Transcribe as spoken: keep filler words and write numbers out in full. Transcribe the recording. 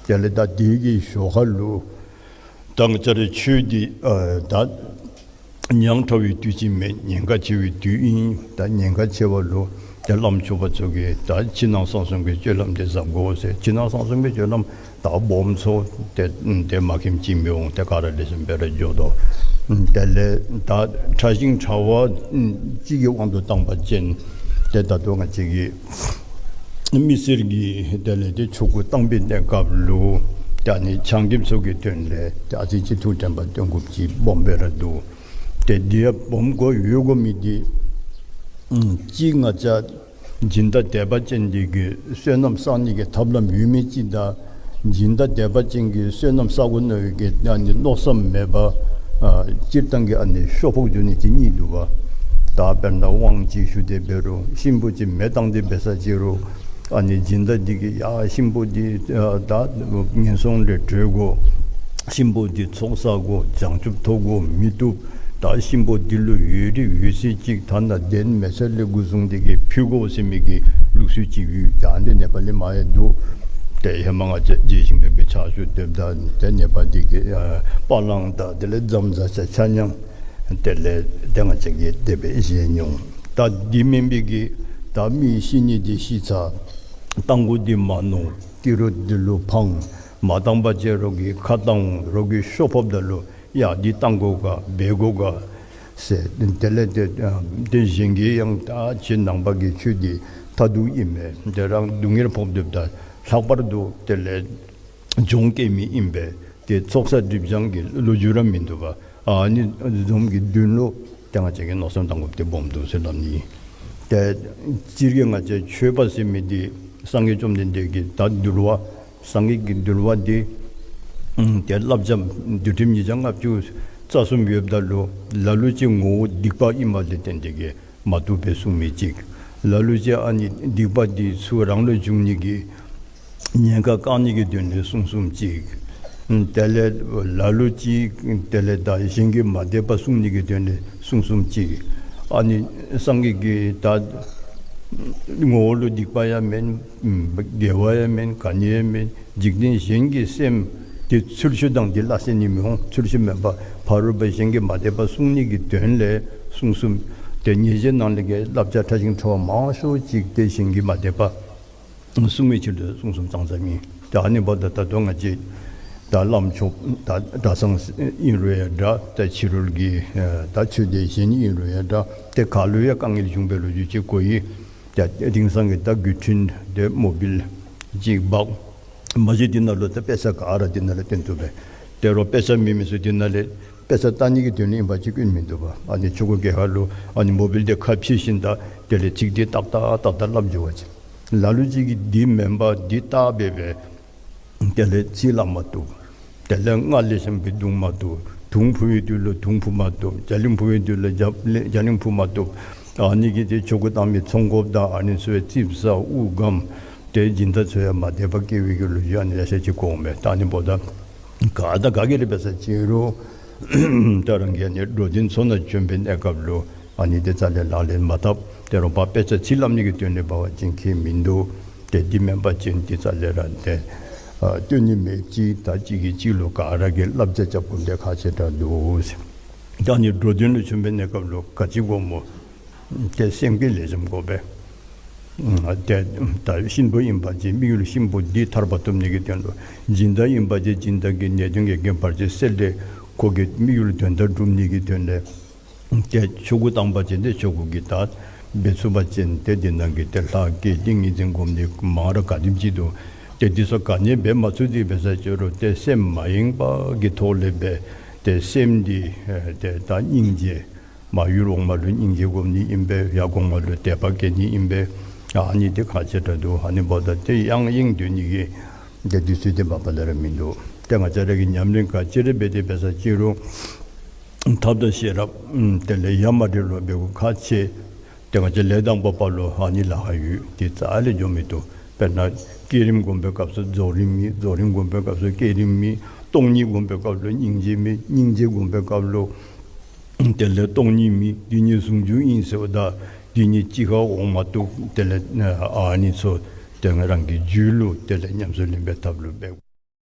དེ་ལས་ད་དེ་གི་ཞོར་ཁ་ལུ་ད་ང་བཅས་རའི་ཆོས་འདི་ཨ་ད་ཉག་ཕྲ་བའི་དུས་ཅིག་མེན། ཉེན་ཁ་ཆེ་བའི་དུས་ཨིན། ད་ཉེན་ཁ་ཆེ་བ་ལུ་ཏེ་བླམ་ཆོསཔ་ཚུ་གིས་ད་ཕྱི་ནང་གསང་གསུམ་གྱི་སྤྱོད་ལམ་འདི་བཟའ་དགོ་ཟེར། ཕྱི་ནང་གསང་གསུམ་གྱི་སྤྱོད་ལམ་ད་སྦོམ་ཚུ་ཏེ་ཏེ་མ་མཁྱེནམ་ཅིག་མི་འོང་། ཏེ་ག་ར་ལེགས་ཤོམ་སྦེ་ར་འགྱོ་དོ། དེ་ལས་ད་ཕྲ་ཞིང་ཕྲ་བ་གཅིག་གི་དབང་དུ་བཏང་བ་ཅིན་ཏེ་ད་ལྟོ་ང་བཅས་ཀྱི་མི་སེར་གྱིས་དེ་ལས་ཏེ་ཆོ་ག་བཏང་པའི་གནས་སྐབས་ལུ་ད་ཨ་ནི་ཆ་རྐྱེན་ཚུ་གི་དོན་ལས་ཏེ་ཨ་ཙི་ཅིག་ཐུགས་དྲན་པ་བཏོན་དགོཔ་ཅིག་སྦོམ་སྦེ་ར་འདུག། ཏེ་འདི་ཡང་སྦོམ་དགོ་ཡོད་དགོ་མི་འདི་ཨམ་གཅིག་ང་བཅས་སྦྱིན་བདག་དད་པ་ཅན་འདི་གིས་བསོད་ནམས་བསག་ནི་གི་ཐབས་ལམ་ཡོད་མི་ཅིག་དང་སྦྱིན་བདག་དད་པ་ཅན་གྱིས་བསོད་ནམས་བསག་དགོ་མནོ་བའི་གི་ཨ་ནི་མནོ་བསམ་མེད་པ་ཨ་སྤྱིར་བཏང་གི་ཨ་ནི་ཤོ་ཕོག་འགྱོ་ནི་ཅིག་གཉིས་འདུག་པ། ད་དཔེར་ན་དབང་ཅིག་ཞུ་སྟེ་འབད་རུང་གཤིན་པོ་ཅིག་མེ་བཏང་སྟེ་འབད་ས་ཅིག་རུང་ཨ་ནི་སྦྱིན་བདག་འདི་གིས་ཡ་གཤིན་པོ་འདི་ཨ་ད་ངན་སོང་ལས་གྲོལ་དགོ། གཤིན་པོ་འདི་ཚོགས་བསགས་དགོ། བྱང་ཆུབ་ཐོབ་དགོ། མི་བཏུབ། ད་གཤིན་པོ་འདི་ལུ་འོས་རིགས་འོས་ཚད་ཅིག་ཐ་ན་གདན་མེ་ལྕེ་ལས་འགོ་བཟུང་སྟེ་གི་ཕུལ་དགོ་ཟེར་མི་གི་ལུགས་སྲོལ་ཅིག་ཡོད། ད་འདི་ནེ་པ་ལི་མ་ཡང་འདུག། ཏེ་ཧེ་མ་ང་བཅས་རྗེ་ཞིང་སྡེ་པའི་ཕྱག་ཞུ་སྡོདཔ་ད་ཏེ་ནེ་པ་འདི་གི་ཨ་པ་ལང་དང་དེ་ལས་རྫམ་ཟ་ཆ་ཆ་མཉམ་དེ་ལས་ཏེ་ང་བཅས་ཀྱིས་དེ་སྦེ་བཞེས་མྱོང་། ད་འདི་མེན་པའི་གི་ད་མི་ཤི་ནི་འདི་ཤི་ཚར། རྟ་མགོ་འདི་མ་ནོར། ཏི་རུ་འདི་ལུ་འཕང་། མ་བཏང་པ་ཅིན་རོགས་ཀྱིས་ཁ་བཏང་འོང་། རོགས་ཀྱིས་ཤོ་ཕོགཔ་ད་ལུ་ཡ་འདི་བཏང་དགོ་ག་འབད་དགོ་ག་ཟེར། དེ་ལས་ཏེ་ཨ་ཏེ་གཞན་གྱིས་ཡང་ད་ཁྱེད་ནང་པ་གི་ཆོས་འདི་མཐར་ཐུག་ཨིན་མས། ཏེ་རང་སྡུག་བསྔལ་ཕོག་སྡོདཔ་ད་ལྷག་པར་དུ་དེ་ལས་གྱོང་བཀལ་མི་ཨིན་པས། ཏེ་ཚོགས་བསགས་སྒྲིབ་སྦྱང་གི་ལོ་རྒྱུས་ར་མིན་འདུག་པ། ཨ་ནི་བཟུམ་གྱི་དོན་ལུ་ཏེ་ང་བཅས་ཀྱིས་མནོ་བསམ་བཏང་དགོཔ་འདི་སྦོམ་འདུག་ཟེར་སླབ་ནི། ཏེ་སྤྱིར་གྱིས་ང་བཅས་ཆོས་པ་ཟེར་མི་འདི་སངས་རྒྱས་བཅོམ་ལྡན་འདས་ཀྱི་ད་འདུལ་བ་སངས་རྒྱས་ཀྱི་འདུལ་བ་འདི་ཨམ་ཏེ་བསླབ་བྱ་འདུལ་ཁྲིམས་ཉིས་བརྒྱ་ལྔ་བཅུ་རྩ་གསུམ་ཡོདཔ་ད་ལུ་ལ་ལུ་ཅིག་ངོ་བོ་སྡིག་པ་ཨིནམ་ལས་བརྟེན་ཏེ་གི་མ་བཏུབ་པའི་གསུང་མི་ཅིག། ལ་ལུ་ཅིག་ཨ་ནི་སྡིག་པ་འདི་ཚུ་རང་ལུ་འབྱུང་ནི་གི་ཉེན་ཁ་བཀག་ནི་གི་དོན་ལས་གསུང་གསུངམ་ཅིག། དེ་ལས་ལ་ལུ་ཅིག་དེ་ལས་ད་གཞན་གྱིས་མ་དད་པ་སྲུང་ནི་གི་དོན་ལས་གསུང་གསུངམ་ཅིག། ཨ་ནི་སངས་རྒྱས་ཀྱིས་ད་ངོ་བོ་ལུ་སྡིག་པ་ཡང་མེན། དགེ་བ་ཡང་མེན། ག་ནི་ཡང་མེན། འཇིག་རྟེན་གཞན་གྱི་སེམས་འདི་ཚུལ་འཆོས་དང་འདི་སླ་བསྲེ་ནི་མི་འོང་། ཚུལ་འཆོས་མེན་པ་ཕ་རོལ་པོ་གཞན་གྱིས་མ་དད་པ་སྲུང་ནི་གི་དོན་ལས་གསུང་གསུངམ། ཏེ་ཉེས་བྱས་ནང་ལས་ཀྱི་བསླབ་བྱ་ཕྲ་ཞིང་ཕྲ་བ་མང་ཤོས་ཅིག་ཏེ་གཞན་གྱིས་མ་དད་པ་སྲུང་བའི་ཕྱིར་དུ་གསུང་གསུངམ་ཙང་ཙ་ཨིན། ཏེ་ཨ་ནི་འབདཝ་ད་ད་ལྟོ་ང་བཅས་ད་བླམ་ཆོསཔ་ད་གྲྭ་ཚང་ཨིན་རུང་ཡང་འདྲ། ད་ཕྱི་རོལ་གྱི་ཨེ་ད་ཆོས་སྡེ་གཞན་ཨིན་རུང་ཡང་འདྲ། ཏེ་ག་ལུ་ཡང་དཀའ་ངལ་བྱུང་བའི་ལོ་རྒྱུས་ཅིག་གོ་ཡི། ཏེ་དེང་སང་གི་ད་འགོ་འདྲེན་ཏེ་མོ་བཱའིལ་ཅིག་འབག། མ་གཞི་འདི་ནང་ལུ་ད་དཔེ་ཆ་ག་ར་འདི་ནང་ལུ་སྟོན་བཏུབ་པས། དེ་རུང་དཔེ་ཆ་མེད་མི་ཚུ་འདི་ནང་ལས་དཔེ་ཆ་ལྟ་ནི་གི་དོན་ལས་ཨིན་པ་ཅིན་སྐྱོན་མིན་འདུག་པ། ཨ་ནི་ཆོ་ག་གི་ཧ་ལུ་ཨ་ནི་མོ་བཱའིལ་འདི་ཁ་ཕྱེ་ཞིནམ་ད་དེ་ལས་ཚིག་འདི་ཏག་ཏག་ཏག་ཏག་སླབ་འགྱོ་བ་ཅིན། ལ་ལུ་ཅིག་གིས་འདི་མེན་པ་འདི་ལྟ་སྦེ་སྦེ་དེ་ལས་ཚིག་སླབ་མ་བཏུབ། དེ་ལས་རྔ་ལེགས་ཤོམ་སྦེ་བརྡུང་མ་བཏུབ། དུང་ཕུ་བའི་དུས་ལུ་དུང་ཕུ་མ་བཏུབ། རྒྱ་གླིང་ཕུ་བའི་དུས་ལུ་རྒྱ་རྒྱ་གླིང་ཕུ་མ་བཏུབ། ཨ་ནི་གིས་ཏེ་ཆོ་ག་བཏང་མི་ཚོང་དཔོན་དང་ཨ་ནི་ཚུ་ཡང་རྩིགཔ་ཟ་དབུགས་སྒམ། ཏེ་སྦྱིན་བདག་ཚུ་ཡང་མ་དད་པ་སྐྱེ་བའི་གི་ལོ་རྒྱུས་ཨ་ནི་ལེ་ཤ་ཅིག་གོཝ་མས། ད་ཨ་ནི་འབདཝ་ད་ག་དང་ག་གིས་ར་འབད་ས་ཅིག་རུང་ད་རང་གིས་ཨ་ནི་འགྲོ་དོན་ཚུ་ནང་བྱོན་པའི་གནས་སྐབས་ལུ་ཨ་ནི་འདི་རྩ་ལས་ལག་ལེན་མ་འཐབ། དེ་རུང་ཕར་དཔེ་ཆ་ཚིག་སླབ་ནི་གི་དོན་ལས་འབད་བ་ཅིན་ཁྱད་མིན་འདུག། ཏེ་འདི་མེན་པ་ཅིན་འདི་རྩ་ལས་ར་ཏེ་ཨ་སྟོན་ནི་མེདཔ་ཅིག། ད་གཅིག་གིས་གཅིག་ལུ་ག་ར་གིས་བསླབ་བྱ་རྐྱབ་དགོཔ་འདི་ཁག་ཆེ་དྲགས་འདུག་ཟེར། ད་ཨ་ནི་འགྲོ་དོན་ལུ་བྱོན་པའི་གནས་སྐབས་ལུ་ག་ཅི་དགོཔ་སྨོ། ཏེ་སེམས་ཀྱི་ལེགས་ཤོམ་དགོ་པས། ཨ་ཏེ་ད་གཤིན་པོ་ཨིན་པ་ཅིན་དམིགས་ཡུལ་གཤིན་པོ་འདི་ཐར་པ་ཐོབ་ནི་གི་དོན་ལུ། སྦྱིན་བདག་ཨིན་པ་ཅིན་སྦྱིན་བདག་གི་ནད་གདོན་གྱི་རྐྱེན་བར་ཆད་སེལ་ཏེ་ཁོ་གི་དམིགས་ཡུལ་དོན་དག་སྒྲུབ་ནི་གི་དོན་ལས། ཏེ་ཆོ་ག་བཏང་པ་ཅིན་ཏེ་ཆོ་ག་གི་ད་འབད་ཚུགས་པ་ཅིན་ཏེ་འདི་ནང་གི་ཏེ་ལྷ་བསྐྱེད་ཏིང་ངེ་འཛིན་སྒོམ་ནི་མང་ར་ག་དེམ་ཅིག་འདུག། ཏེ་འདི་ཚུ་ག་ནི་འབད་མ་ཚུགས་ཏེ་འབད་ས་ཅིག་རུང་ཏེ་སེམས་མ་ཡེངས་པ་གི་ཐོག་ལས་འབད། ཏེ་སེམས་འདི་ཨེ་ཏེ་ད་སྙིང་རྗེ། མ་ཡུལ་འོག་མ་ལུ་སྙིང་རྗེ་སྒོམ་ནི་ཨིན་པས། ཡར་གོང་མ་ལུ་དད་པ་བསྐྱེད་ནི་ཨིན་པས། ཨ་ནི་འདི་ཁག་ཆེ་དྲགས་འདུག། ཨ་ནི་འབདཝ་ད་ཏེ་ཡང་ཡེངས་སྡོད་ནི་གི་ཏེ་དུས་ཚོད་འདི་མ་པ་ལས་ར་མིན་འདུག། ཏེ་ང་བཅས་ར་གིས་ཉམས་ལེན་ག་ཅི་ར་འབད་དེ་འབད་ས་ཅིག་རུང་ཐབས་དང་ཤེས་རབ་དེ་ལས་ཡ་མ་བྲལ་བར་འབད་དགོཔ་ཁག་ཆེ། ཏེ་ང་བཅས་ལས་དང་པ་པ་ལུ་ཨ་ནི་ལཱ་ཁག་ཡོད། ཏེ་རྩ་ལས་འགྱོ་མི་བཏུབ། དཔེར་ན་བསྐྱེད་རིམ་སྒོམ་པའི་སྐབས་སུ་རྫོགས་རིམ་མེད། རྫོགས་རིམ་སྒོམ་པའི་སྐབས་སུ་བསྐྱེད་རིམ་མེད། སྟོང་ཉིད་སྒོམ་པའི་སྐབས་ལུ་སྙིང་རྗེ་མེད། སྙིང་རྗེ་སྒོམ་པའི་སྐབས་ལུ་དེ་ལས་སྟོང་ཉིད་མེད། འདི་གཉིས་ཟུང་འཇུག་ཨིན་ཟེརཝ་ད་འདི་གཉིས་གཅིག་ཁར་འོང་མ་བཏུབ། དེ་ལས་ཨ་ནི་ཚུ་ཏེ་ང་རང་གི་རྒྱུད་ལུ་དེ་ལས་ཉམས་སུ་ལེན་པའི་ཐབས་ལུ་འབད།